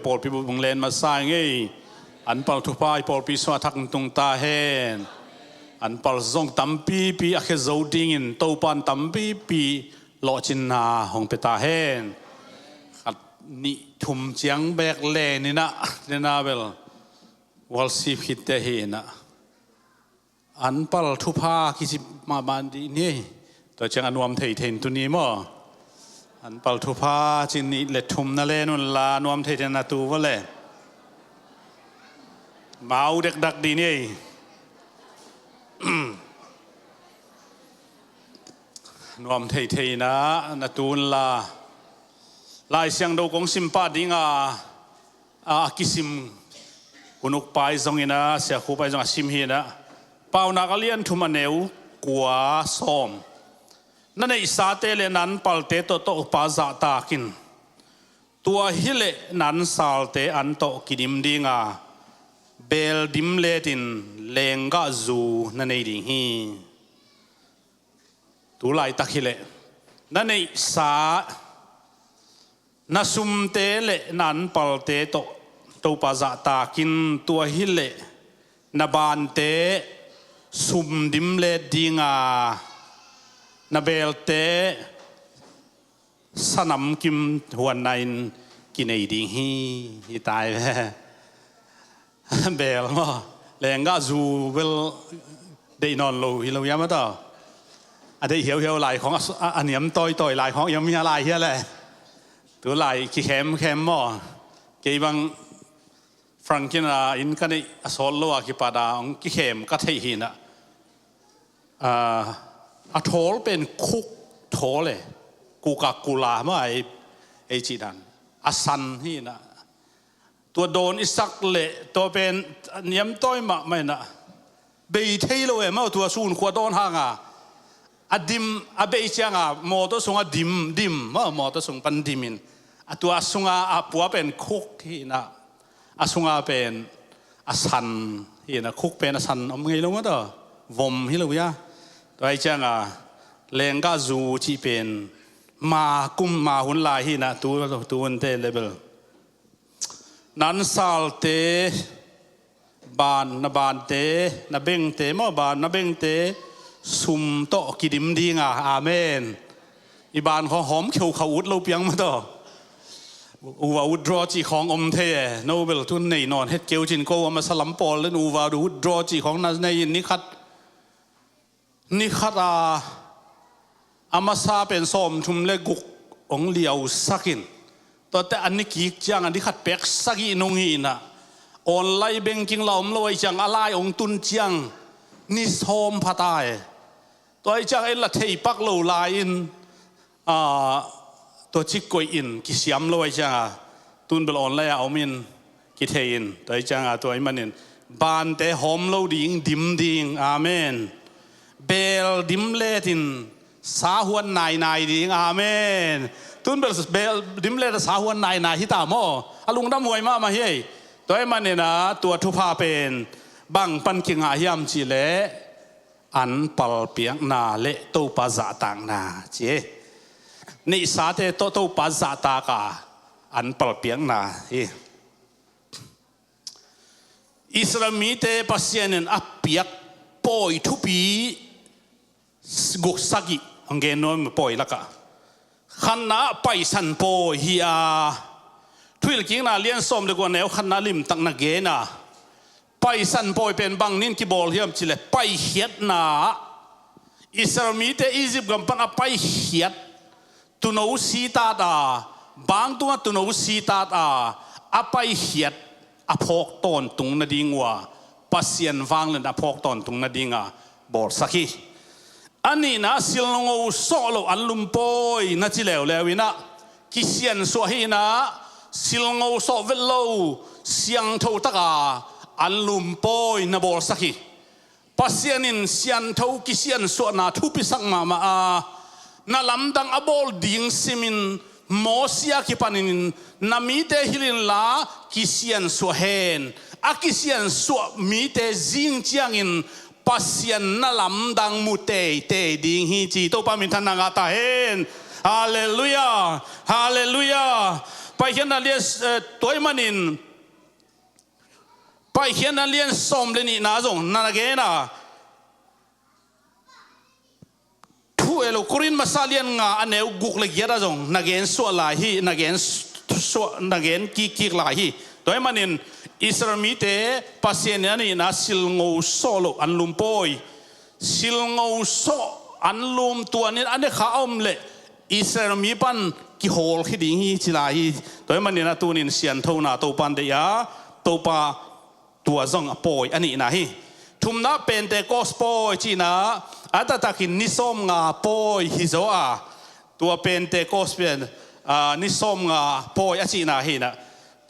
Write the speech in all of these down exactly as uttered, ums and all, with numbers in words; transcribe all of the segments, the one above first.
pawlpi bup hong len masa ing ei. An pal thupha i pawlpi sungah thak hong tung ta hen. An pal zong tampipi a khia zo dingin Topa in tampipi lawhcinna hong pia ta hen. Khat nih thum ciang bek len in ah, tua bel worship khit teh hi in ah. An pal thupha kici mahmah dih ni. Tua ciang a nuam thei thei in tuni maw. An pal thupha ci nih le thum na len un la, nuam thei thei in na tu vua le. Mau dekdak dih ni. Nuam thei thei in ah na tu un la. Lai Siangtho kong sim pah ding a, a kisim, Hun Uk pa i zong in ah, Sia Khup pa i zong a sim hi in ah. Paunak a lian thum a neu kua, sawm. Na neihsate le na anpalte tawh Topa zahtak in. Tua hileh na ansalte an tawh kidim ding a, beel dim letin lenggahzu na nei ding hi. Tu laitak hileh na neihsa, na sumte le na anpalte tawh Topa zahtak in. Tua hileh na bante sum dim let ding a, na beelte sanam kim huanna in kinei ding hi. Hi tai ve. Beel maw, lenggahzu bel deih nawn lo hi lo hiam a tau. A deih hiauhiau lai khawng a, a, a niam tawitawi lai khawng hiam hia lai hia le. Tu lai kikhemkhem maw. Kei bang Frank in a inn ka neih a sawt lo a kipat a hong kikhem ka theih hi in ah. A, a thawl pen Coke thawl e. Coca-Cola maw, ei, ei cih dan. A san hi in ah. Tua dawn i sak leh tua pen niamtawi mahmah in ah. Bei thei lo e maw, tua sunkhua dawn hang a. A dim, a bei ciang a mawtaw sung a dim, dim maw, mawtaw sung pan dim in. A tua a sung a, a pua pen Coke hi in ah. A sung a pen a san hi in ah, Coke pen a san om ngei lo maw tau. Vom hi lo hia. Tua ahih ciang a lenggahzu cih pen ma kum ma hun lai hi in ah, tu, tu hunte le bel. Na ansalte, ban, na bante, na bengte maw, ban, na bengte sum tawh kidim ding a. Amen. I ban khawng hawm kheukhau ut lo piang maw tau. Uva withdraw cih khawng om thei e. No bel tu nei nawn het keu cin ko, a masa lam pawl le uva withdraw cih khawng na nei in ni khat, ni khat a, a masa pen sawmthum le guk hong liausak in. Tuate a ni kik ciang a ni khat pek sagih nung hi in ah. Online banking la om lo ahih ciang a lai hong tun ciang ni sawm pha ta e. Tua ahih ciang ei la thei pak lo lai in, a, tua cik koih in kisiam lo ahih ciang a, tun bel online a om in kithei in, tua ahih ciang a tua ahih manin bante hawm lo ding, dim ding. Amen. Beel dim letin sa huan nainai ding. Amen. Tun bel beel dim let a sa huan nainai hi ta maw. A lungdam huai mahmah hi ei. Tua ahih manin a tua thupha pen bang pan kingah hiam cih leh anpal piakna le Topa zahtakna ci e. Neihsate tawh Topa zahtak a anpal piakna hi. Israel mite Pasian in a piak pawi thupi guk sagih hong gen nuam, pawi lakah khatna ah Paisan pawi hi a, Thuhilhkikna lian sawm le guk a neu khatna limtak na gen a, Paisan pawi pen bang nin kibawl hiam cih leh paikhiatna ah Israel mite Egypt gam pan a paikhiat, tuuno sitat a, bangtung ah tuuno sitat a, a paikhiat a phawk tawntung nading uh a, Pasian vanglian a phawk tawntung nading a bawlsak hi. A nihna ah silngo sawh loh anlum pawi na ci leuleu in ah, kisiansuah hi in ah, silngo sawh vet lo, siangtho tak a anlum pawi na bawlsak hi. Pasian in siangtho kisiansuahna thupisak mahmah a, na lamdang a bawl ding simin Mosi a kipanin na mite hilh inla kisiansuah hen. A kisiansuah mite zing ciangin Pasian na lamdang mu teitei ding hi ci, Topa minthanna ngah ta hen. Halleluiah. Halleluiah. Paikhiatna lian, eh, tua ahih manin Paikhiatna lian sawm le nihna zong na na gen a, thu elo Korin masa lian nga a neu guk le giat ah zong na gen suah lai hi, na gen suah, na gen kikkik lai hi. Tua ahih manin Israel mite Pasian in a neihna silngo sawh loh an lum pawi. Silngo sawh an lum tuanin a ne kha a om leh Israel mi pan kihawl khia ding hi ci lai hi. Tua ahih manin a tunin sianthona Topa in deih a, Topa tua zong a pawi a nihna hi. Thumna Pentecost pawi cihna, a taktakin ni sawm nga pawi hi zaw a, tua Pentecost pen, ah, ni sawm nga pawi a cihna hi na.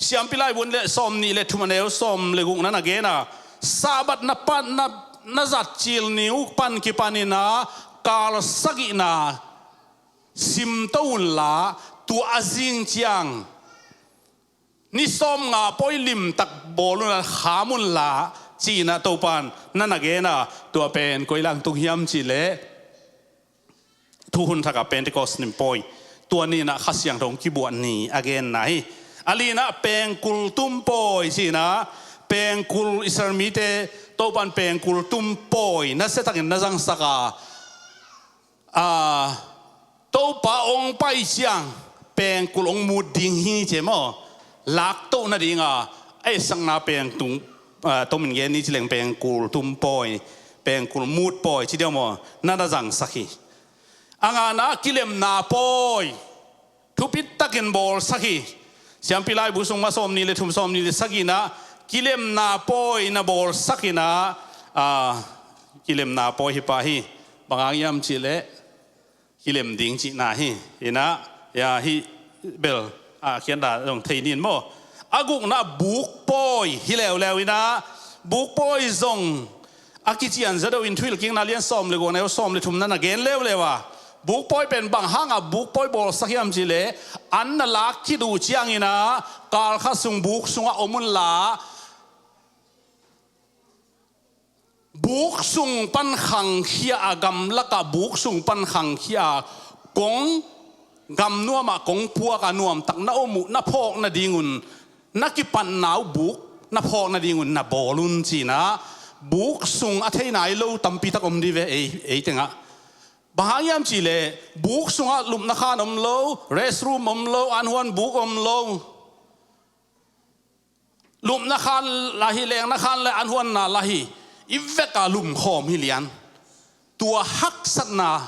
Siampi Laibu lian sawm nih le thum a neu sawm le gukna na gen a, Sabbath na pan, na, na zat cil ni uh pan kipanin a kal sagihna simto unla, tua a zing ciang ni sawm nga pawi limtak bawl unla kham unla, ci-in a Topa in na na gen a, tua pen koi lang tung hiam cih leh Thukhun Thak a Pentecost ni pawi, tua ni-in a Kha Siangtho kibuah ni a genna hi. A lina pengkul tum pawi ci-in a, pengkul Israel mite Topa in pengkul tum pawi nasia takin na zangsak a, a, Topa hong pai ciang pengkul hong mut ding hi ci maw. Laktoh nading a, a etsakna pengkul, a, tomin gen ni ci leng pengkul tum pawi, pengkul mut pawi ci diam maw, na na zangsak hi. A ngana kilemna pawi thupi takin bawlsak hi. Siampi Laibu sung masa sawm nih le thum, sawm nih le sagihna kilemna pawi na bawlsak in a, a, kilemna pawi hi pah hi. Bang hang hiam cih leh kilem ding cihna hi. In a, ya, hih bel, a, khiatna zong thei ni maw. A gukna buk pawi hi leuleu in a, buk pawi zong a kician zaw deuh in Thuhilhkikna lian sawm le guk a neu sawm le thumna na gen leuleu a. Buk pawi pen bang hang a buk pawi bawlsak hiam cih leh, an na lak khit uh ciangin a, kal khat sung buk sungah om unla, buk sung pan khangkhia a, gamlak ah buk sung pan khangkhia a, kong, gam nuam ah kong puak a, nuamtak na om uh na phawk nadingun, na kipatna uh buk na phawk nadingun na bawl un ci-in a, buk sung a thei nai lo tampi tak om dih ve ei, ei tengah. Bang hang hiam cih leh buk sungah lupna khan om lo, restroom om lo, an huan buk om lo. Lupna khan lah hi, lengna khan le an huanna lah hi, i vek a lumkhawm hi lian. Tua haksatna,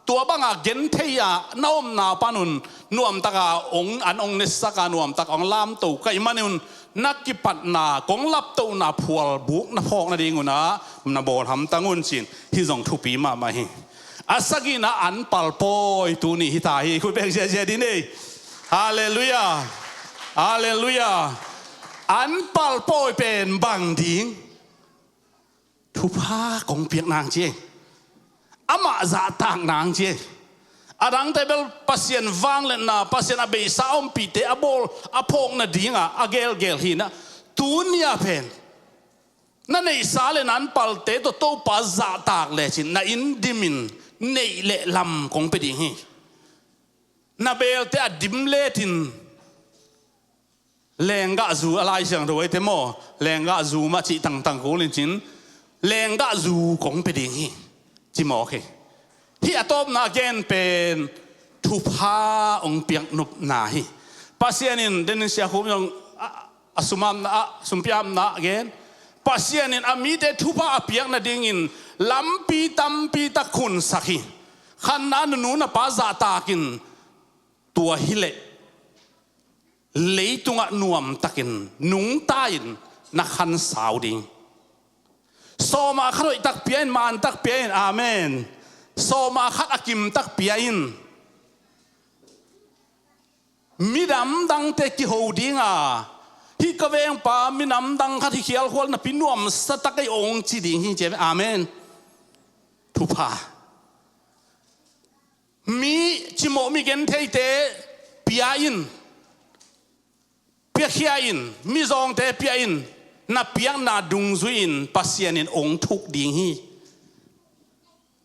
tua bang a genthei a na omna panun nuamtak a hong, an hong nesak a, nuamtak a hong lamto ka hih manin na kipatna, kong laptohna phual buk na phawk nadingun a, na bawl hamtang un ci-in, hih zong thupi mahmah hi. A sagihna an pal pawi tuni hi ta hi, khut beng ziazia dih ni. Halleluiah. Halleluiah. An pal pawi pen bang ding? Thupha kong piak nang ci. Amah zahtak nang ci. A dangte bel Pasian vangliatna, Pasian a beisa a ompihte a bawl, a phawk nading a, a gelgel hi na. Tuni a pen na neihsa le na an palte tawh Topa zahtak lecin na inn dimin neih le lam kong pia ding hi. Na belte a dim letin lenggahzu, a Lai Siangtho eite maw, lenggahzu mah cih tangtang kul in cin, lenggahzu kong pia ding hi, ci mawk hi. Hih a tawpna a gen pen thupha hong piak nopna hi. Pasian in, den in Sia Khum zong a, a sumapna, a sumpiapna a gen, Pasian in a mite thupha a piak nadingin lampi tampi tak khunsak hi. Khanna nunu na pa zahtakin, tua hileh leitungah nuamtakin nungta-in na khansau ding. Sawma khat hoihtak pia in, mantak pia in. Amen. Sawma khat a kimtak pia in. Minam dangte kiho ding a, hih ka vengpa minam dang khat hi khialkhual napi nuamsa tak ei ong ci ding hi ci. Amen. Thupha. Mi cimawh, mi gentheite pia in, piakhia in, mizawngte pia in, na piakna dungzui-in Pasian in ong thuk ding hi.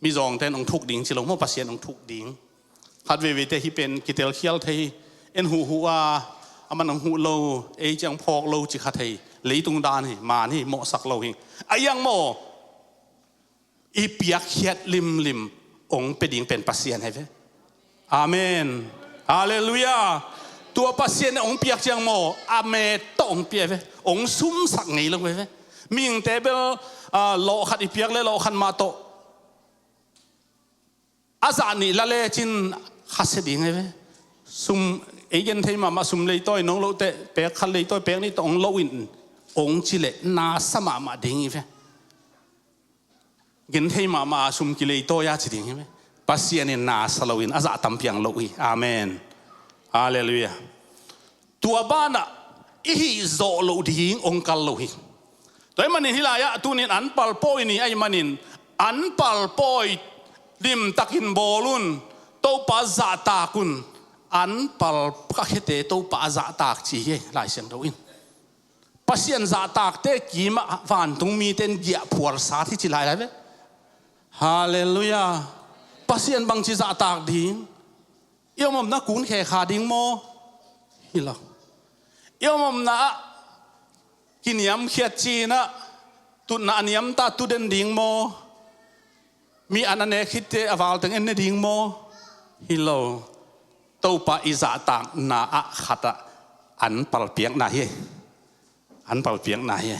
Mizawngte in ong thuk ding ci lo maw, Pasian ong thuk ding. Khat veiveite hih pen kitelkhial thei hi. En huhhuh a, Aman hong huh lo, ei ciang phawk lo ci kha thei. Leitung dan hi, man hi, mawhsak lo hi. A iang maw, i piakkhiat limlim hong pia ding pen Pasian hi ve. Amen. Halleluiah. Tua Pasian in hong piak ciang maw, a met tawh hong pia ve. Hong sumsak ngei lo ve ve. Mihingte bel, ah, lawh khat i piak le lawh khat mah tawh a zah nih la lecin khasia ding hi ve. Sum, ei gen thei mahmah, sum leitawi nong loh teh, pek khat leitawi, pek nih tawh hong loh in, hong ci leh nasa mahmah ding hi ve. Gen thei mahmah a sum kileitawi a ci ding hi ve. Pasian in nasa loin a zah tampi hong loh hi. Amen. Halleluiah. Tua banah i hih zawh loh ding hong kal lo hi. Tua ahih manin hih lai-ah tunin an palpawi ni ahih manin an palpawi limtakin bawl un, Topa zahtak un, an pal ka khiate Topa a zahtak ci hi Lai Siangtho in. Pasian zahtakte kimah vantung mite in giahphual sat hi ci lai lai ve. Halleluiah. Pasian bangci zahtak ding? I om omna kun khe kha ding maw? Hi lo. I om omna ah kiniamkhiat ci-in ah, tutna a niamta tu den ding maw? Mi an a nek khitte a valteng en ne ding maw? Hi lo. Topa i zahtakna ah khat ah an palpiakna hi. An palpiakna hi.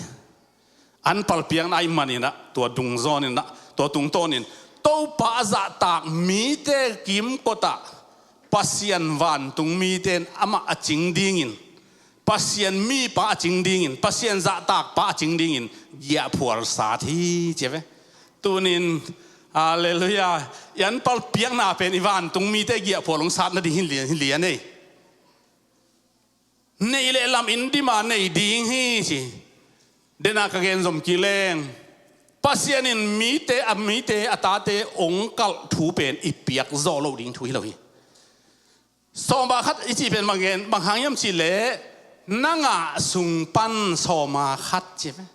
An palpiakna ahih manin ah, tua dungzawnin ah, tua tungtawnin Topa a zahtak mite kimkot ah Pasian vantung mite in amah a cing dingin, Pasian mipa a cing dingin, Pasian zahtakpa a cing dingin giahphual sat hi ci ve. Tunin, halleluiah, i an palpiakna pen i vantung mite giahphual hong sat nading hi lian, hi lian ei. Neih leh lam in dima nei ding hi ci. Dena ka gen zom kik leng, Pasian in mite, a mite, a tate hong kalh thu pen i piak zawh loh ding thu hi lo hi. Sawma khat i cih pen bang gen, bang hang hiam cih leh, na ngah sung pan sawma khat ci ve.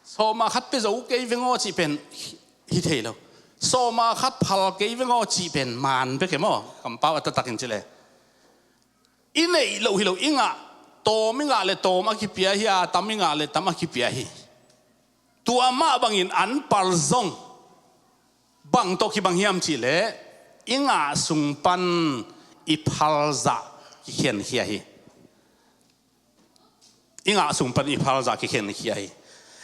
Sawma khat pia zo kei veng aw cih pen hi, hi thei lo. Sawma khat phal kei veng aw cih pen man bek hi maw, kampau a taktakin cih leh. I neih loh hi lo, i ngah, tawm i ngah leh tawm a kipia hi a, tam i ngah leh tam a kipia hi. Tua mah bangin an pal zong bang tawh kibang hiam cih leh, i ngah sung pan i phalzah kikhenkhia hi. I ngah sung pan i phalzah kikhenkhia hi.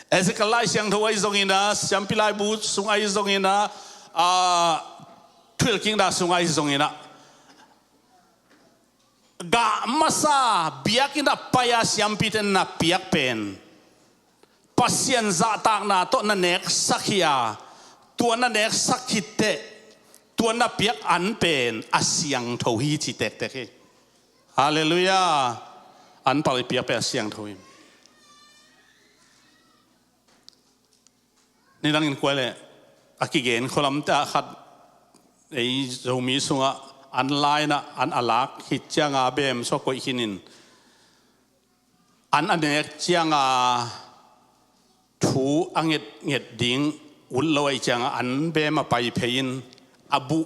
Ezekiel Lai Siangtho ahi zongin ah, Siampi Laibu sung ahi zongin ah, ah, Thuhilhkikna sung ahi zongin ah, gah masa biakinn ah pai-a siampite na piak pen Pasian zahtakna tawh na neksak hi a, tua na neksak khit teh tua na piak an pen a siangtho hi ci tektek hi. Halleluiah. An pal i piak pen a siangtho hi. Nidangin kua leh a kigen khualamte ah khat, ei Zomi sungah an laina an a lak khit cianga bem sua koih khinin, an a nek cianga thu a ngetnget ding ut lo ahih cianga an bem a pai phei-in a buh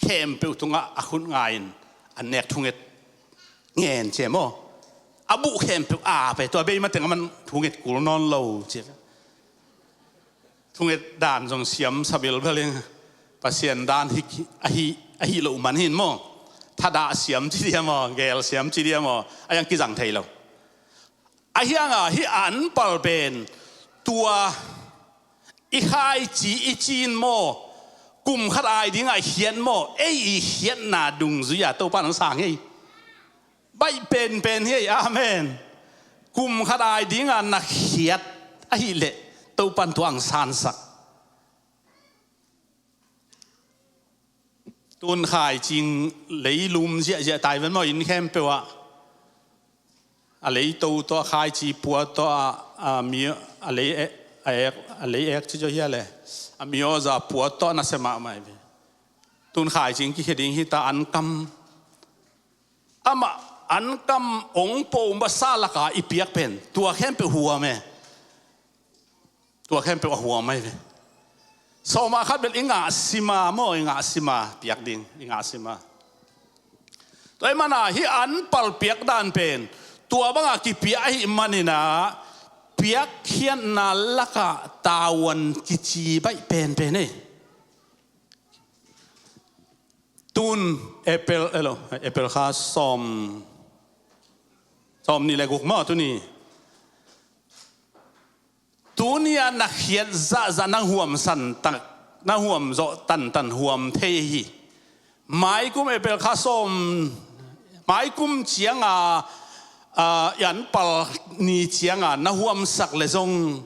khempeuh tungah a khut nga-in a nek thunget ngen ci maw? A buh khempeuh a pai, tua bei mateng a man thunget kul nawn lo ci. Thunget dan zong siam sabilbel in, Pasian dan hi, ahi, ahi lo man hin maw? Thadah siam ci dia maw, gel siam ci dia maw, a iang kizang thei lo. A hianga hih an pal pen tua i khaici i cin maw, kum khat ai dinga i khiat maw, ei i khiatna dungzui-a Topa nang sang hi. Baih penpen hi. Amen. Kum khat ai dinga na khiat ahih leh Topan tua ang sansak. Tun khaicing leilum ziahziah tai ven maw, inn khempeuh ah. A leito tawh, a khaici puat tawh, a, a mi, a lei ek, a ek, a lei ek ci zaw hia le. A mi awza puat tawh nasia mahmah hi ve. Tun khaicing kikhia ding hi ta, an kam. Amah an kam ong po masa laka i piak pen tua khempeuh huam e. Tua khempeuh a huam ahi ve. Sawma khat bel i ngah sima maw, i ngah sima piak ding, i ngah sima. Tua ahih manin ah hih anpal piak dan pen tua bangah kipia ahih manin ah piakkhiatna lakah tavuan kici baih penpen ei. Tun April, elo, April kha sawm, sawm nih le guk maw tuni. Tuni a na khiat zahzah nang huam san tak, nang huam zawh tantan huam thei hi. Maikum April kha sawm, maikum cianga, a, i anpal ni cianga na huamsak le zong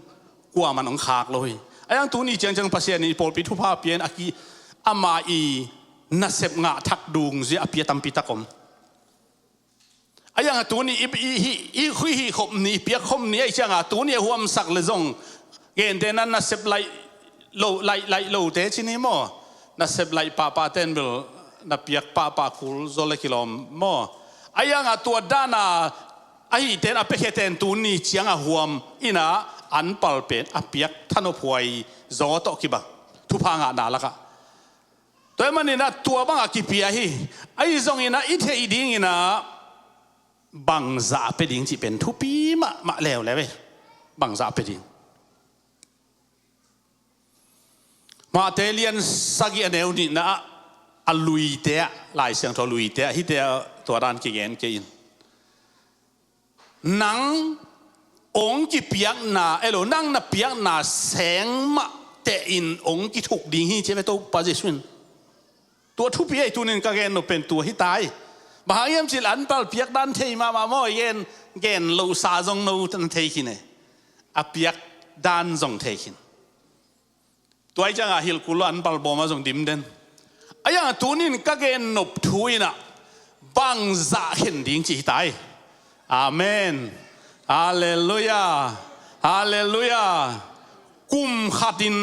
kuaman hong khak lo hi. Ahi hang tuni ciangciang Pasian in i pawlpi thupha pia in a ki, ama i nasep ngah thak dungzui a pia tampi tak om. Ahi hang a tuni i, i, i, i, i hih khop ni, i piak khop ni ahi cianga tuni a huamsak le zong gente na nasep laih lo, laih, laih lote ci ni maw. Nasep laih pahpah ten bel na piak pahpah kul zaw le kilawm maw. Ahi hang a tua dana ahih ten a piakhia ten tuni cianga huam in ah anpal pen a piak thanophuai zaw tawh kibang thupha ngahna lakah. Tua ahih manin ah tua bangah kipia hi. Ahi zongin ah i theih dingin ah bangzah a pia ding cih pen thupi mahmah leuleu ei. Bangzah a pia ding. Matthai lian sagih a neu nihna ah a luite ah, Lai Siangtho luite ah, hihte ah tua dan kigen kei in. Nang hong kipiakna, elo, nang na piakna seng mah tehin hong kithuk ding hi ci ve Topa Jesuh in. Tua thupi ei, tunin ka gen nop pen tua hi ta ei. Bang hang hiam cih leh anpal piak dan thei mahmah maw, i gen, gen lohsa zong no na thei khin ei. A piak dan zong thei khin. Tua ahih ciangah hilh kul lo, anpal bawm ah zong dim den. Ahi hang tunin ka gen nop thu in ah bangzah khen ding cih hi ta ei. Amen. Halleluiah. Halleluiah. Kum khatin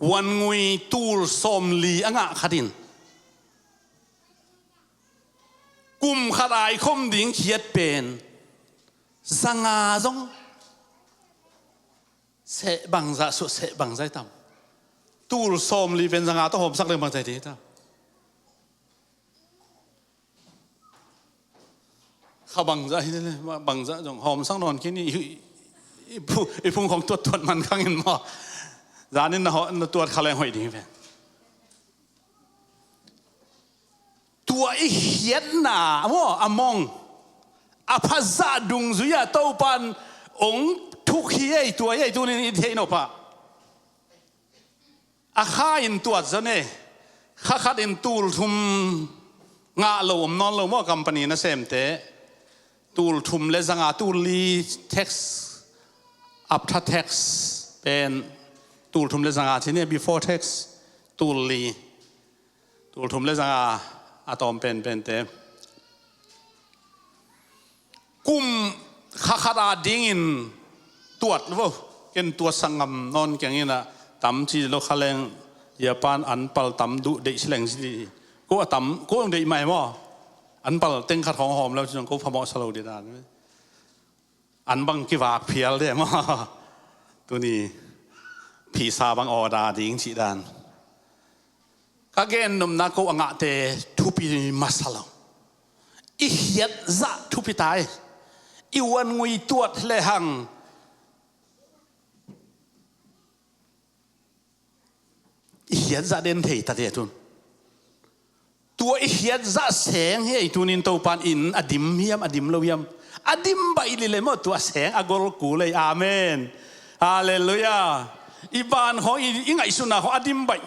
vangui tul sawmli a ngah khatin kum khat a i khom ding khiat pen zanga zong seh bangzah, suah seh bangzah i tam. Tul sawmli pen zanga tawh hawmsak leng bangzah i tam. Kha bangzah hi le, bangzah zong hawmsak nawn khin i, i, i phu-, i phung khong tuattuat man khang in maw. Zanin na haw, na tuat kha leng hoih ding hi pen. Tua i khiatna maw, a mong a phazah dungzui ah Topan hong thuk hi ei, tua hi ei, tunin i theih nop ah. A kha in tuat zong e, kha khat in tul thum ngah lo om nawn lo maw, company nasemte. Tul thum le zanga, tul li tax, after tax pen tul thum le zanga ci ni, before tax tul li. Tul thum le zanga a tawm penpente. Kum kha khat a dingin tuat lo. Ken tuatsak ngam nawn keng in a, tam ci lo kha leng, Japan anpal tam duh deih si leng ci. Ko a tam, ko ang deih mai maw. Anpal teng khat hong hawm lo ci zong ko phamawh sa lo dih dan. An bang kivak phial de maw. Tuni phisa bang order ding cih dan. Ka gen nopna ko a ngahte thupi masa lo. I khiat zah thupi ta ei. I vangui tuat le hang i khiat zah den thei ta te tun. Tua i khiat zah seng hi ei, tunin Topan in a dim hiam, a dim lo hiam? A dim baih lile maw, tua seng a gol kul ei. Amen. Halleluiah. I ban khong, i, i ngaihsutna khong a dim baih,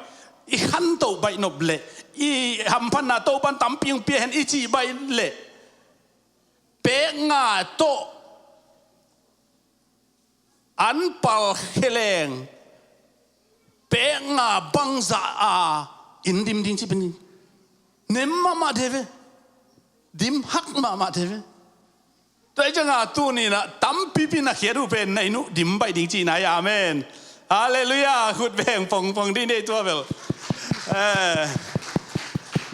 i khantoh baih nop leh, i hamphatna Topan tampi hong pia hen i cih baih leh, pek nga tawh anpal kheleng pek nga bangzah a in dim ding ci pen nem mahmah de ve. Dim hak mahmah de ve. Tua hi cianga tuni in a tampipi na khiat uh pen na in uh dim baih ding cihna hi. Amen. Halleluiah. Khut veng pongpong ding dei tua bel. Eh,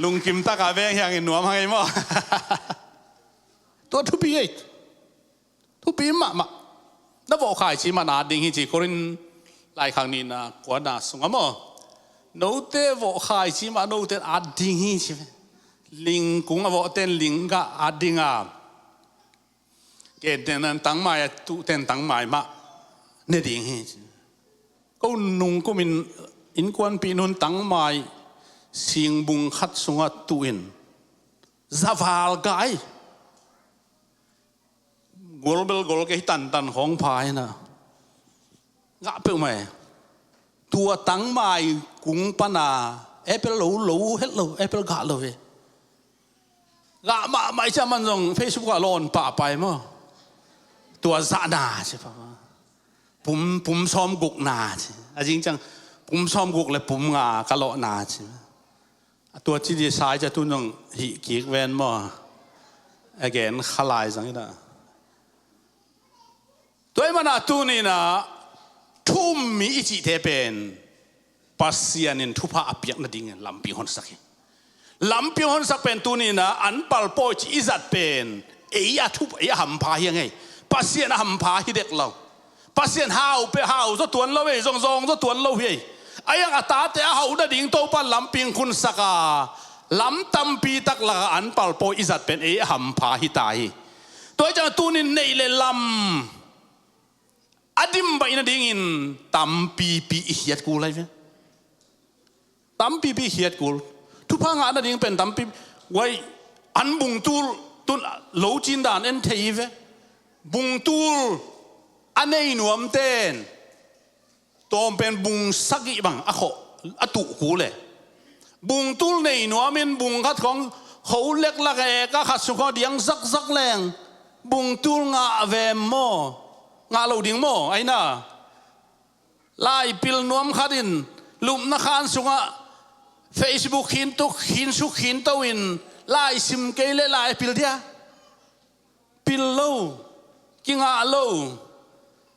lungkim taka veng hiangin nuam hang ei maw. Tua thupi ei. Thupi mahmah. Na vawh khaici mah na at ding hi ci, Korin laikhak nihna kuana sungah maw. Note vawh khaici mah note at ding hi ci ve. Ling kung a vawhten ling gah a dinga, kenten an tangmai a tuh ten tangmai mah ne ding hi. Ko nungkumin innkuanpih nun tangmai singbung khat sungah tuh in zaval gah ei. Golbel gol kei tantan khawng pha hi na. Gah peuhmah e. Tua tangmai kung pana apple lo lo het lo, apple gah lo hi. Gah mahmah i cia man zong Facebook ah lawn pahpai maw. Tua zahna ci pha maw. Pum, pum sawm gukna ci. A zing ciang pum sawm guk le pum nga ka lawhna ci. A tua ci di sai cia tun zong hih kik ven maw. Again khalai zang i dah. Tua i mana tuninah thu um mi i cihte pen Pasian in thupha a piak nadingin lampi hong honsak hi. Lampi hong honsak pen tuninah an palpawi ci i zat pen ei a thup ei a hampha hi a ngei. Pasian a hampha hi dek lo. Pasian hau pe hau zaw tuan lo ei, zongzong zaw tuan lo hi ei. A iang a tate a hau nading Topa lampi hong honsak a lam tampi tak lakah an palpawi i zat pen ei a hampha hi ta hi. Tua i ciang tunin neih le lam a dim baih nadingin tampipi i khiat kul lai ve. Tampipi i khiat kul. Thupha ngah nading pen tampi wai an bungtul tun lo cin dan en thei hi ve. Bungtul a nei nuamten tawm pen bung sagih bang a khawh a tuh kul e. Bungtul nei nuamin bung khat khawng kho leklak e ka khat sung khawng diang zakzak leng bungtul ngah vem maw? Ngah lo ding maw? Aina laipil nuam khatin lupna khan sungah Facebook khintuk khinsuk khinto in laisim kei le laipil dia. Pil lo, kingah lo.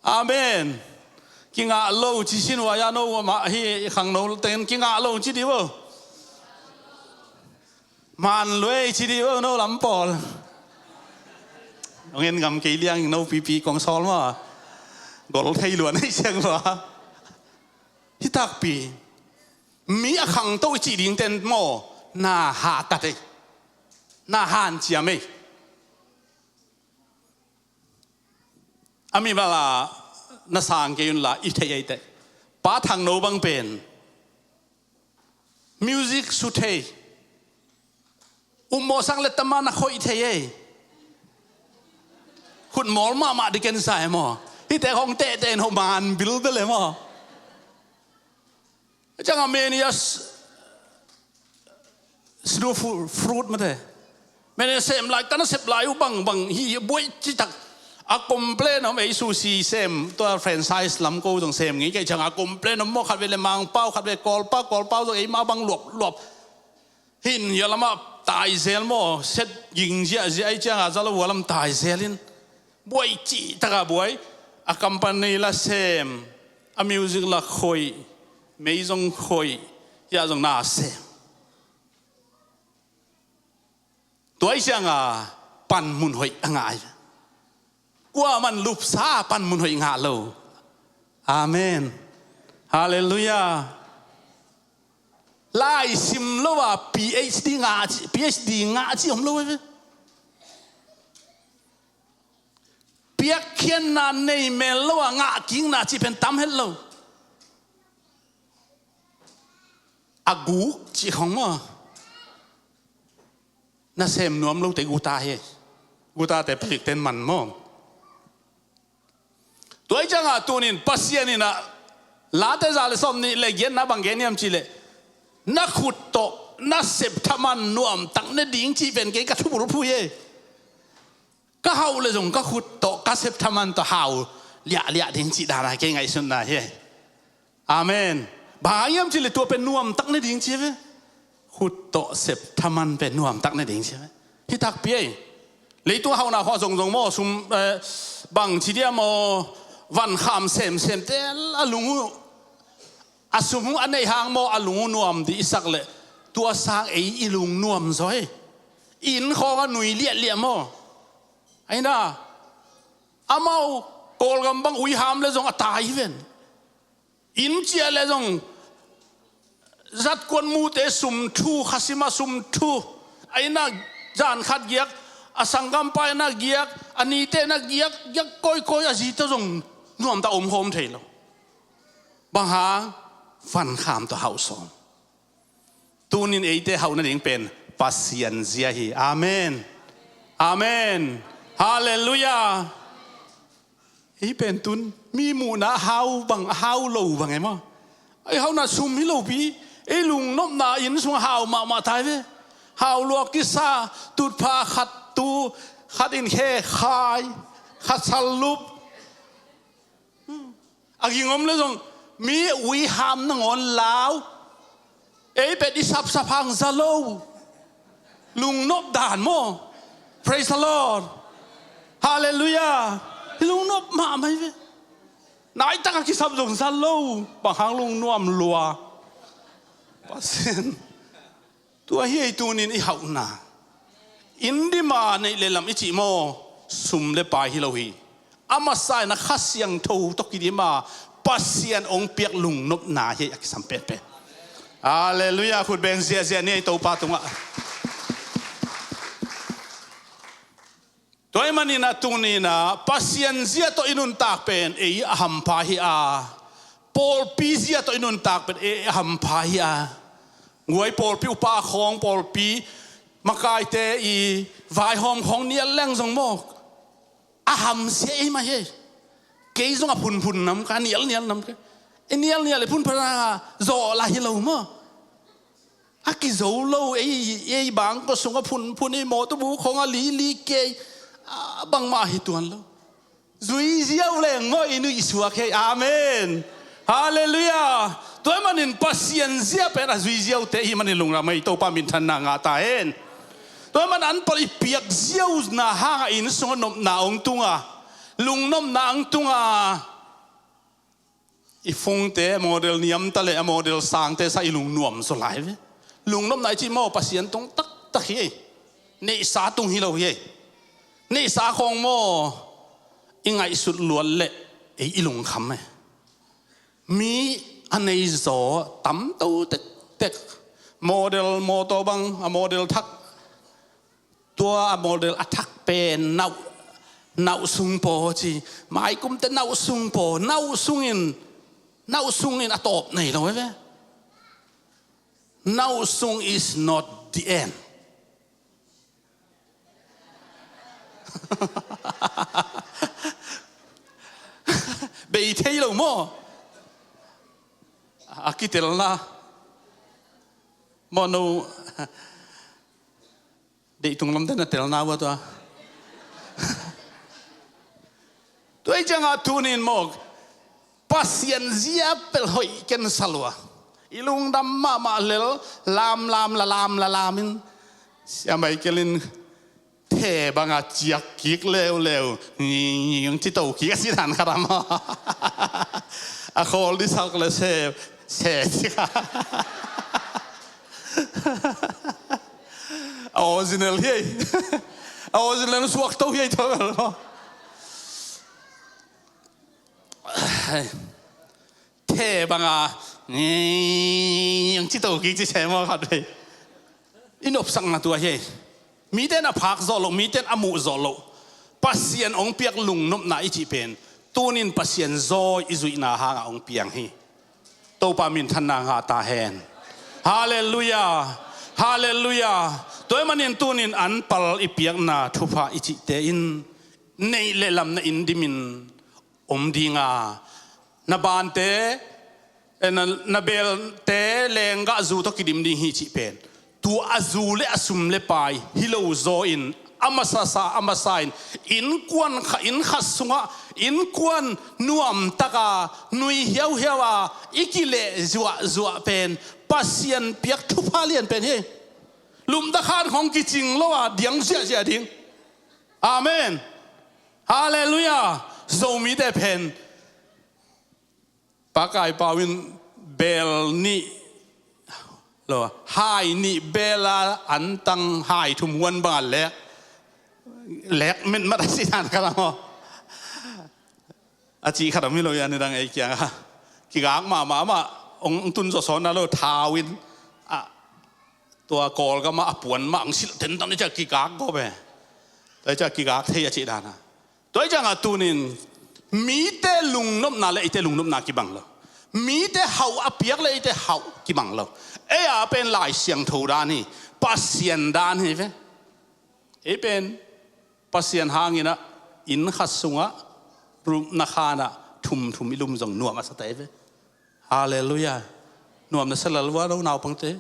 Amen. Kingah lo ci sin uaya no mah hi khangno ten kingah lo ci di vo. Man luei ci di vo no lam pawl. Ngen ngam kei liang no pipi kong sawl ma. Gol thei luan ei siang lua. Hi takpi. Mi a khangto i cih ding ten maw na hakat ei. Na hanciam ei. A mi bala na sang kei un la i thei ei teh. Pa Thangno bang pen music su thei. Ummawh sang le tama na khoih thei ei. Khut mawl mahmah di ken sa e maw. Hite khong tehteh in ho man bilbel e maw. Ciang a meni a snu fruit mate. Meni a sem lai, ka na sep lai uh bangbang hi buai citak. A complain om ei sushi sem, tua franchise lam ko zong sem ngei kei ciang a complain om maw khat ve le Mangpau, khat ve Kawlpau, Kawlpau zong ei mah bang luapluap. Hin hia lamah taizel maw, set ging ziahziah ei ciang a zalo hua lam taizel in. Buai cih taka buai, a company la sem, a music la khoih, mei zong khoih, hia zong na sem. Tua i sianga panmun hoih a ngai. Kua man lupsa panmun hoih ngah lo. Amen. Halleluiah. Lai sim lo a PhD ngah ci, PhD ngah ci om lo ve. Piakkhiatna nei mel lo a ngah kikna cih pen tam het lo. A guk cih khong maw. Na sem nuam lote guta hi. Gutate palik ten man maw. Tua i cianga tunin Pasian inah Late za le sawm nih le giatna bang gen hiam cih leh na khut tawh na sep thaman nuamtak ne ding cih pen kei ka thubulphui e. Ka hauh le zong ka khut tawh ka sep thaman tawh hau liahliah ding cih dana kei ngaihsutna hi. Amen. Bang hang hiam cih le tua pen nuamtak ne ding ci ve. Khut tawh sep thaman pen nuamtak ne ding ci ve. Hi takpi ei. Leitung hauhna khua zongzong maw sum, eh, bang ci dia maw van kham semsem te a lung uh a sum uh a neih hang maw a lung uh nuam dih i sak leh tua sang ei i lung nuam zaw hi. Inn khawng a nui liahliah maw. Aina amau Kawlgam bang uiham le zong a tai hi ven. Inn ciah le zong zatkuan mute sum thu khasima sum thu A inn ah zan khat giak, a sanggampa inn ah giak, a nite inn ah giak, giak kawikawi, a zite zong nuamtak om khawm thei lo. Bang hang? Vankham tawh hauh sawm. Tunin eite hauh nading pen Pasian zia hi. Amen. Amen. Halleluiah. Hih pen tun mi muhna a hau bang, a hau lo bang e maw? Ei hauhna sum hi lopi, ei lungnopna inn sung a hau mahmah tai ve. Hau lua kisa, tutpha khat tu, khat in khe khai, khat sallup. A ging om le zong mi ui ham nangawn lau. Ei pen i sapsap hang za lo. Lungnop dan maw? Praise the Lord. Halleluiah. Lungnop mahmah hi ve. Naitak a kisap zong za lo. Bang hang? Lungnuam lua. Pasian. Tua hi ei tunin i hauhna. Inn dim a neih le lam i cih maw, sum le pai hi lo hi. A masa in a Kha Siangtho tawh kidim a Pasian hong piak lungnopna hi a kisam penpen. Halleluiah. Khut beng ziahziah ni ei Topa tungah. Tua ahih manin a tunin a Pasian zia tawh i nuntak pen ei a hampha hi a, pawlpi zia tawh i nuntak pen ei a hampha hi a. Guai pawlpi upa khawng, pawlpi makaite i vaihawm khawng nial leng zong maw, a hamsia ei mah hi. Kei zong a phunphun nam ka, a nialnial nam ka. I nialnial i phunphun a zawh lah hi lo maw? A kizo lo, ei, ei bangkua sung a phunphun, ei mawtaw bu khawng a lili kei, a bangmah hi tuan lo. Zui ziau leng maw i nuihsuak hi. Amen. Halleluiah. Tua ahih manin Pasian zia pen a zui ziaute ahih manin lungnop ei Topa minthanna ngah ta hen. Tua ahih manin an pal i piak ziauna hangah inn sungah nopna hong tunga, lungnopna hong tunga. I fungte a model niamta le a model sangte sa i lungnuam zaw lai ve. Lungnopna i cih maw Pasian tung taktak hi ei. Neihsa tung hi lo hi ei. Neihsa khawng maw i ngaihsut luat leh ei i lungkham e. Mi a nei zaw tamto tektek. Model mawtaw bang, a model thak. Tua a model a thak pen nauh, nauh sung paw ci. Maikumte nauh sung paw, nauh sungin, nauh sungin a tawp nei lo ve. Nauh sung is not the end. Bei thei lo maw? A kitelna maw no? Deih tunglamte na telna uh a tua. Tua hi ciangah tunin maw, Pasian zia pel hoih ken salua. I lungdam mahmah lel, lamlam, lalam, lalamin. Sia Michael in the banga ciak kik leuleu. Ngiang ci to kik a si dan khat a maw. A khawl disak le se, se cik a. A original hi ei. A original suak to hi ei tawh bel maw. The banga ngiang ci to kik ci se maw khat vei. I nopsakna tua hi ei. Mite in a phak zawh loh, mite in a muh zawh loh. Pasian hong piak lungnopna i cih pen tunin Pasian zawi i zuihna hangah hong piang hi. Topa minthanna ngah ta hen. Halleluiah. Halleluiah. Tua ahih manin tunin an pal i piakna thupha i cihte in neih le lam na inn dimin om dinga, na bante, eh, na, na belte lenggah zu tawh kidim ding hi cih pen tua a zu le a sum le pai hi lo zaw in, a masasa, a masa in, innkuan kha, inn khat sungah, innkuan nuamtaka, nui hiauhiau a, i kileh zuahzuah pen Pasian piak thupha lian pen hi. Lumta khan khawng kicing lo a, diang ziahziah ding. Amen. Halleluiah. Zomite pen Pakai Pau in bel nih lo, hai nih bela antang hai thum huan banga lek, lek metmat a si dan khat a maw. A cih khat a mi lo ia nidang ei kianga kigak mahmah mah hong tun zawh sawn a lo thau in a Tua Kawlgam ah a puan mah ang silh tentan i ciah kigak gawp e. Tua i ciah kigak thei a cih dan a. Tua i ciangah tunin mite lungnopna le eite lungnopna kibang lo. Mite hauh a piak le eite hauh kibang lo. Ei a pen Lai Siangtho dan hi. Pasian dan hi ve. Ei pen Pasian hangin ah inn khat sungah, lupna khanah thumthum i lum zong nuam a sa ta ei ve. Halleluiah. Nuam na sa lel uh a, lo naupangte.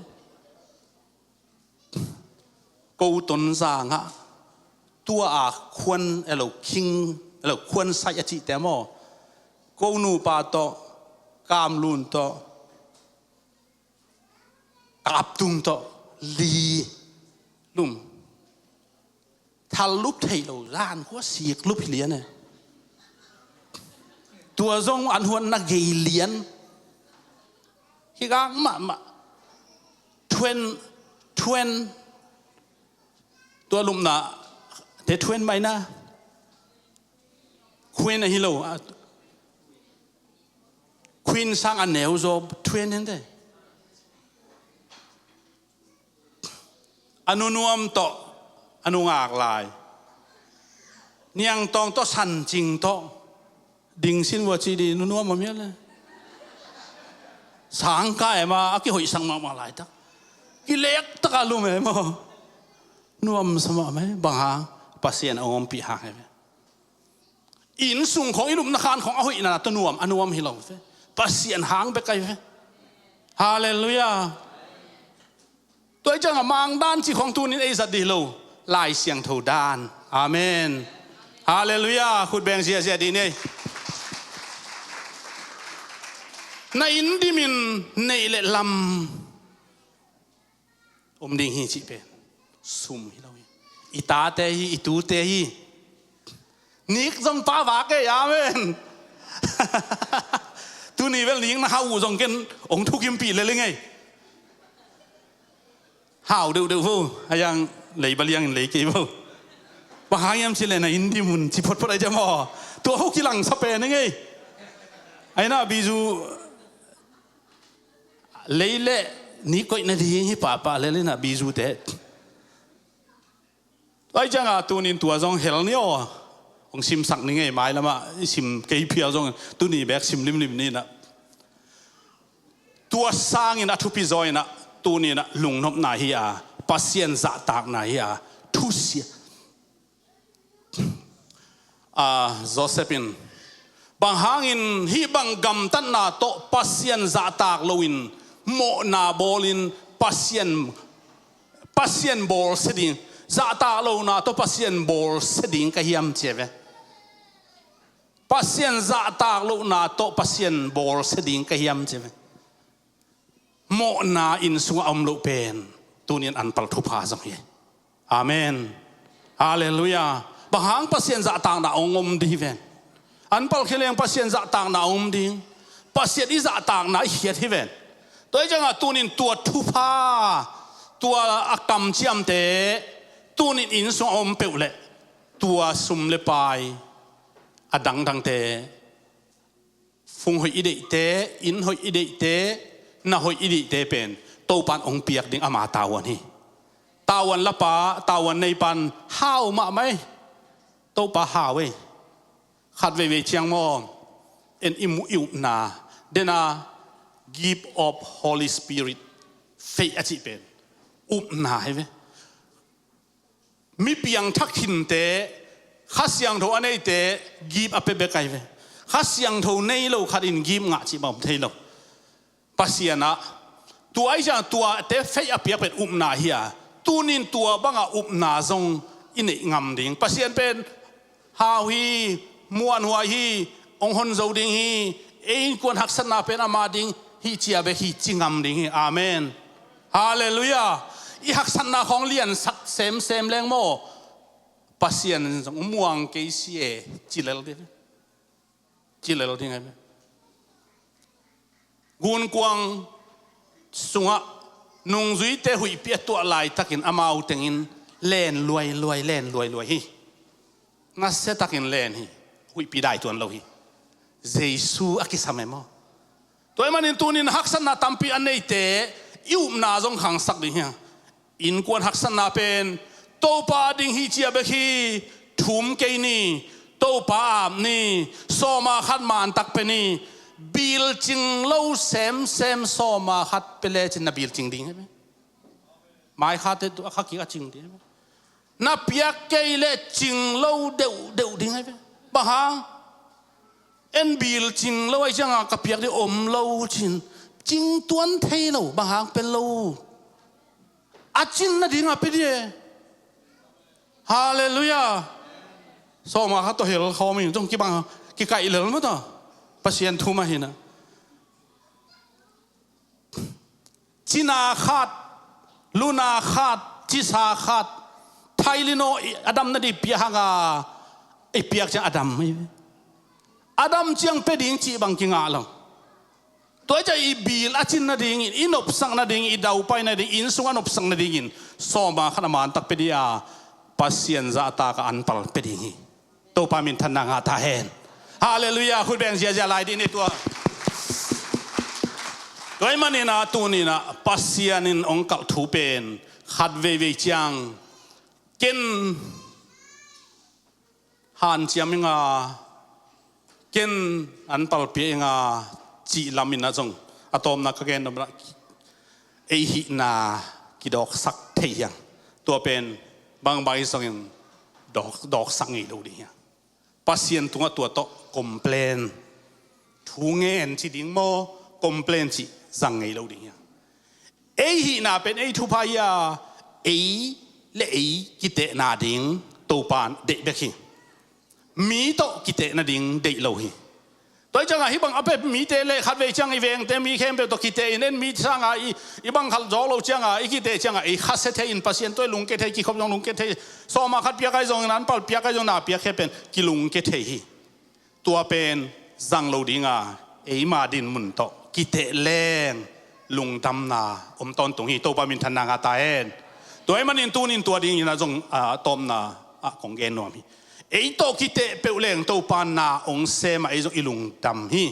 Ko Tonzang ah tua a khuan elo, khing elo, khuan saih a cihte maw, ko nupa tawh, kamlun tawh, kaptung tawh, li lum. Thal lup thei lo, zan khua sik lup hi lian e. Tua zong an huan na gei lian. Hi gang mahmah. Thuan, thuan. Tua lupna te thuan mai na. Khuan ahi lo. Khuan sang a neu zaw thuan hente. A nunuam tawh, a nungak lai. Niangtawng tawh, sancing tawh. Dingsin vua ci di nunuam a mial le. Sangka ema a kihoihsak mahmah laitak. Kilek taka lum ema. Nuam sa mahmah e, bang hang, Pasian a ompih hang e. Inn sung khong, i lupna khan khong a hoihna tawh nuam, a nuam hi lo ve. Pasian hang bek ai ve. Halleluiah. Tua i ciangah Mang dan cih khong tunin ei zat dih lo. Lai Siangtho dan. Amen. Halleluiah. Khut beng ziahziah dih ni. Na inn dimin neih le lam om ding hi cih pen sum hi lo hi. I tate hi, i tute hi. Nik zong pavak e, amen. Tuni vel nik na hau uh zong ken ong thukimpih lel i ngei. Hau deuhdeuh vo, a yang lei baliangin lei kei vo. Bang hang hiam cih leh na inn dimun ci photphot ai diam aw. Tua ho kilangsa pen i ngei. Ai na bizu lei le ni koih na ding hi pahpah lel in a bizu te. Tua i ciangah tunin tua zong hel ni aw. Hong simsak ni ngei, mailamah i sim kei phial zong tuni bek sim limlim ni na. Tua sangin a thupi zaw in a tunin a lungnopna hi a, Pasian zahtakna hi a, thusia. A, Joseph in, bang hangin hih bang gamtatna tawh Pasian zahtak loin mawhna bawlin Pasian, Pasian bawlsia ding, zahtak lohna tawh Pasian bawlsia ding ka hiam ci a ve. Pasian zahtak lohna tawh Pasian bawlsia ding ka hiam ci a ve. Mawhna inn sungah a om loh pen tunin anpal thupha zong hi. Amen. Halleluiah. Bang hang? Pasian zahtakna hong om ding hi ven. Anpal khia leng Pasian zahtakna hong om ding. Pasian i zahtakna i khiat hi ven. Tua i ciangah tunin tua thupha, tua a kamciamte tunin inn sungah a om peuh leh tua sum le pai a dangdangte, fung hoih i deihte, inn hoih i deihte, na hoih i deihte pen Topan hong piak ding ama tavuan hi. Tavuan lapa, tavuan neipan hau mahmah hi. Topa hau hi. Khat veivei ciang maw, en i mu i upna, dena gift of Holy Spirit, faith a cih pen upna hi ve. Mi piangthak khinte, Kha Siangtho a neite gift a pia bek ai ve. Kha Siangtho nei lo khat in gift ngah cih bang om thei lo. Pasian ah tua i ciang tuate faith a piak pen upna hi a, tunin tua banga upna zong i neih ngam ding. Pasian pen hau hi, muanhuai hi, hong hon zo ding hi, ei innkuan haksatna pen ama ding hi ci a bek hi ci ngam ding hi. Amen. Halleluiah. I haksatna khawng liansak semsem leng maw, Pasian zong muang kei si e, ci lel ding. Ci lel ding ahi ve. Gunkuang sungah nungzuite huihpi a tuah laitakin amau tengin len luailuai, len luailuai hi. Nasiatakin len hi. Huihpi dai tuan lo hi. Jesu a kisam e maw. Tua ahih manin tunin haksatna tampi a neite i upna zong khangsak ding hi a. Innkuan haksatna pen Topa ding hi ci-a bek hi. Thum kei ni, Topa ap ni, sawma khat mantak pe ni. Bilcing lo semsem, sawma khat pe lecin na bilcing ding hi ve. Mai khat te tu a kha kik a cing ding hi ve. Na piak kei le cing lo deuhdeuh ding hi ve. Bang hang? En bilcing lo ahi cianga ka piak ding om lo cin. Cing tuan thei lo, bang hang pe lo. A cin nadinga pe dih e. Halleluiah. Sawma khat tawh hel khawm in zong kibang kikaih lel mah tawh. Pasian thu mah hi na. Cina khat, luna khat, cisa khat. Thailino a dam nading piak hanga i piak ciang a dam hi. A dam ciang pe ding cih bang kingah lo. Tua hi ciah i bil a cin nadingin, i nopsak nadingin, i daupai nadingin, inn sung a nopsak nadingin sawma khat a mantak pe dih a, Pasian zahtak a anpal pe ding hi. Topa minthanna ngah ta hen. Halleluiah. Khut beng ziazia lai dih ni tua. Tua ahih manin a tunin a Pasian in hong kalh thu pen khat veivei ciang ken hanciam inga, ken anpal pia inga cih lamin a zong a tawpna ka gen nopna ei hihna kidawksak thei hiang. Tua pen bangbang i zongin dawk, dawksak ngei lo ding hiang. Pasian tungah tua tawh complain, thu ngen ci ding maw, complain cih zang ngei lo ding hiang. Ei hihna pen ei thupha hi a, ei le ei kitehna ding Topa deih bek hi. Mi tawh kiteh nading deih lo hi. Tua hi cianga hih bang a pep mite le khatvei ciang i vengte mi khempeuh tawh kiteh in en mi sanga i, i bang khat zawk lo cianga i kiteh cianga ei khasia thei in Pasian tawh i lungke thei, kikhop zong lungke thei, sawma khat piak ahi zongin anpal piak ahi zong na piak khe pen kilungke thei hi. Tua pen zang lo dinga eima dinmun tawh kiteh leng lungdamna om tawntung hi. Topa minthanna ngah ta hen. Tua ahih manin tunin tua dingin a zong a tawpna ah kong gen nuam hi. Ei tawh kiteh peuh leng Topa na hong sem a ei zong i lungdam hi.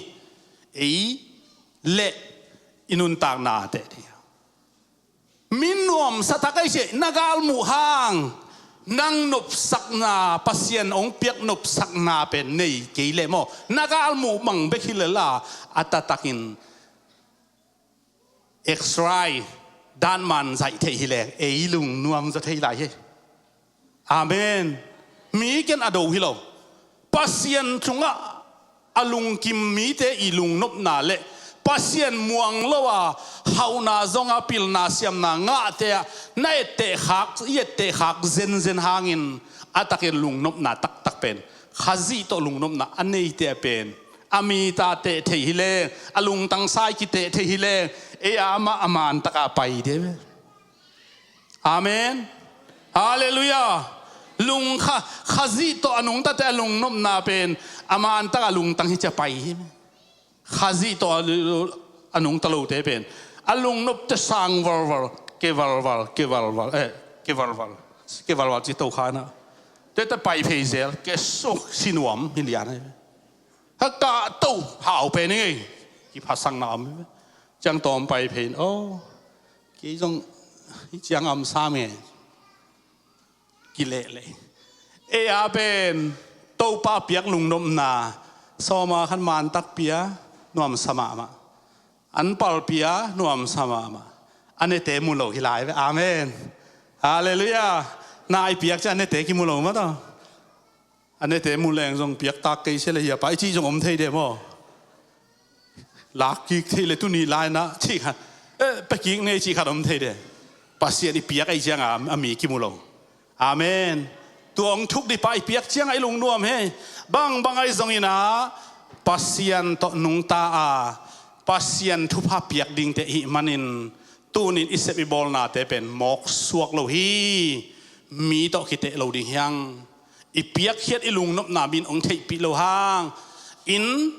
Ei le i nuntakna teh ding. Min nuamsa tak ahi ciah na galmuh hang nang nopsakna, Pasian hong piak nopsakna pen nei kei leh maw, na galmuh mang bek hi lel a, a taktakin X-ray dan man zaih theih hi leng ei lungnuam zaw thei lai hi. Amen. Mi ken a do hi lo. Pasian sungah a lungkim mite i lungnopna le Pasian muang lo a hauhna zonga pilna siamna ngahte ah na etteh khak, i etteh khak zenzen hangin a takin lungnopna taktak pen Khazih tawh lungnopna a neite a pen a mi ta teh thei hi leng, a lungtang sai kiteh thei hi leng, ei a amah a man taka pai dih. Amen. Halleluiah. Lungkha, Khazih tawh a nungtate a lungnopna pen a man taka lungtang hi cia pai hi. Khazih tawh a, a nungta lote pen a lungnopte sang valval, ke valval, ke valval, eh, ke valval, ke valval ci to khana. Tete pai phei zel, ke suk sinuam hi lian hi. Ha kah to hau pen i ngei. Kiphatsakna om hi. Ciang tawm pai phei in, oh, kei zong hi ciang om sam e. Kilehleh. Ei a pen Topa piak lungnopna. Sawma khan mantak pia nuamsa mahmah. Anpal pia nuamsa mahmah. A nete mu lo hi lai ve. Amen. Halleluiah. Na i piak ciah a nete kimu lo mah tawh. A nete mu leng zong piak tak kei sia le hi a pa i cih zong om thei de maw? Lak kik thei le tuni laina cih khat, eh, pia kik nei cih khat om thei de. Pasian i piak ahi cianga a mi kimu lo. Amen. Tua hong thuk dih pa i piak cianga i lungnuam hi. Bangbang ahi zongin a Pasian tawh nungta a Pasian thupha piak dingte ihih manin tunin i sep i bawlnate pen mawk suak lo hi. Mi tawh kiteh lo ding hiang. I piakkhiat i lungnopna min hong theihpih lo hang in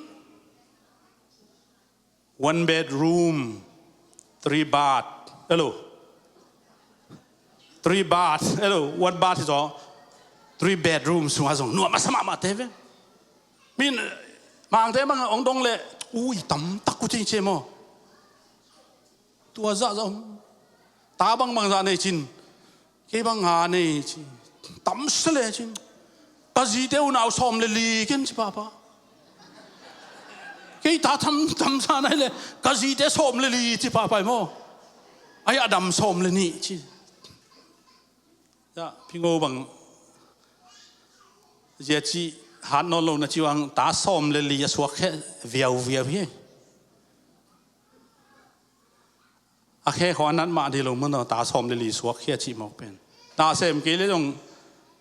one bedroom, three bath, hello. Three bath, hello, one bath is all. Three bedroom sungah zong nuam a sa mahmah te ve. Min, Mangte bang hong dong leh ui tamtak ku cing cia maw? Tua zahzah om. Ta bangbang zah nei cin, kei bang nga nei ci. Tam se le cin, ka zite unau sawm le li ken ci papa. Kei ta tam, tam sa nai le, ka zite sawm le li ci papa i maw. Ai a dam sawm le nih ci. Ya, Pingo bang zia ci hat nawn lo na ci uang ta sawm le li a suak khe viau viau hi. A khe khawh a nat mah di lo man aw, ta sawm le li suak khia cih mawk pen. Ta sem kei le zong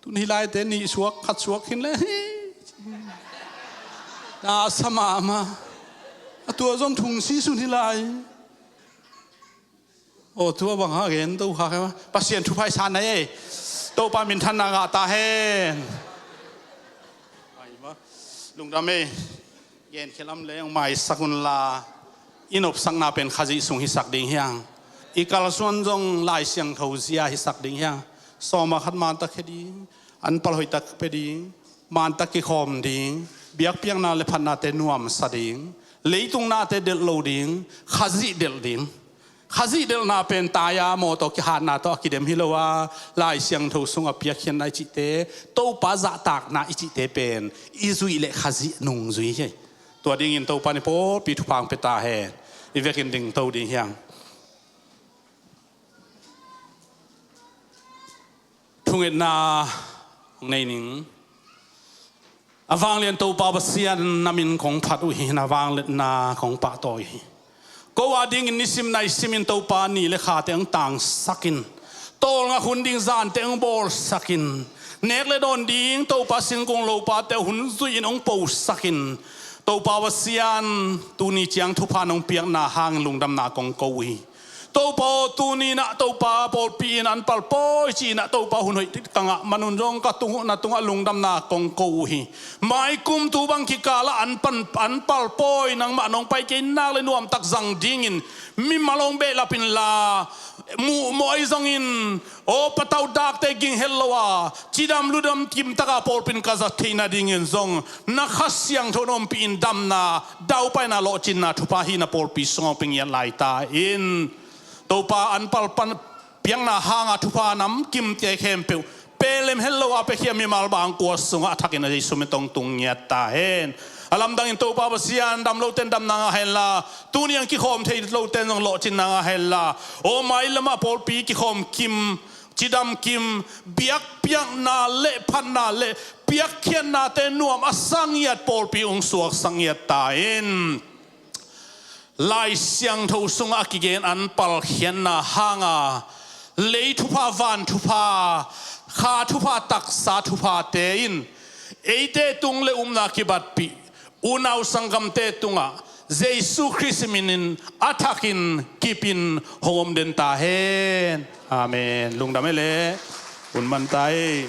tun hi lai te nih suak, khat suak khin le. Ta sa mahmah. A tua zong thung si sun hi lai. Aw, tua bang ha gen to kha khe ma. Pasian thupha i sa nai ei. Topa minthanna ngah ta hen. Ai ma. Lungdam ei. Gen khialam le hong maisak unla, i nopsakna pen Khazih sung hisak ding hiang. I kalsuan zong Lai Siangtho zia hisak ding hiang. Sawma khat mantak khia ding, anpal hoihtak pia ding, mantak kikhawm ding, biakpiakna le phatnate nuamsa ding, leitung nate delh lo ding, Khazih delh ding. Khazih delhna pen tai-a maw tawh kihatna tawh a kidem hi lo a, Lai Siangtho sungah piakkhiatna i cihte, Topa zahtakna i cihte pen i zuih le Khazih nungzui hi. Tua dingin Topa ni pawlpi thupha hong pia ta hen. I vekin dingto ding hiang. Thungetna hong nei ning. A vanglian Topa Pasian, na min kong phat uh hi, na vangliatna kong pahtawi hi. Ko a dingin nisim nai simin Topa ni le khate hong tangsakin, tawlnga hun ding zante hong bawlsakin, nek le dawn ding Topa singkung lopate hun zuihin hong posakin, Topa Pasian, tuni ciang thupha nong piakna hangin lungdamna kong ko uh hi. Topa aw, tuni-in ah Topa pawlpi in an palpawi ci-in ah Topa hun hoih ka ngah manun zong ka tung uh na tungah lungdamna kong ko uh hi. Maikum tu bang kikalah an pan, an palpawi nangmah nong pai kei nak le nuamtak zang dingin mimal hong behlap inla, muhmawh ahi zongin aw patauh dakte ging het lo a, cidam ludam kimtaka pawlpi in ka zat theih nadingin zong na Kha Siangtho na ompih in damna, daupaina, lawhcinna thupha hih na pawlpi sungah hong pia ngiat lai ta in. Topa an palpan piakna hanga thupha namkimte khempeuh pelem het lo a piakhia mimal bangkua sungah a thakin a Jesu min tawh hong tung ngiat ta hen. A lamdangin Topa Pasian, dam lote in damna ngah henla, tuni-in kikhawm thei lote in zong lawhcinna ngah henla, aw mai lamah pawlpi kikhawm kim, cidam kim, biakpiakna le phatna le piakkhiatnate nuam a sa ngiat pawlpi hong suaksak ngiat ta in. Lai Siangtho sungah a kigen an palkhiatna hanga lei thupha, van thupha, kha thupha, taksa thuphate in eite tung le upna kibatpih unau sanggamte tungah Jesu Khrist minin a thakin kipin hong om den ta hen. Amen. Lungdam e le. Un man ta e.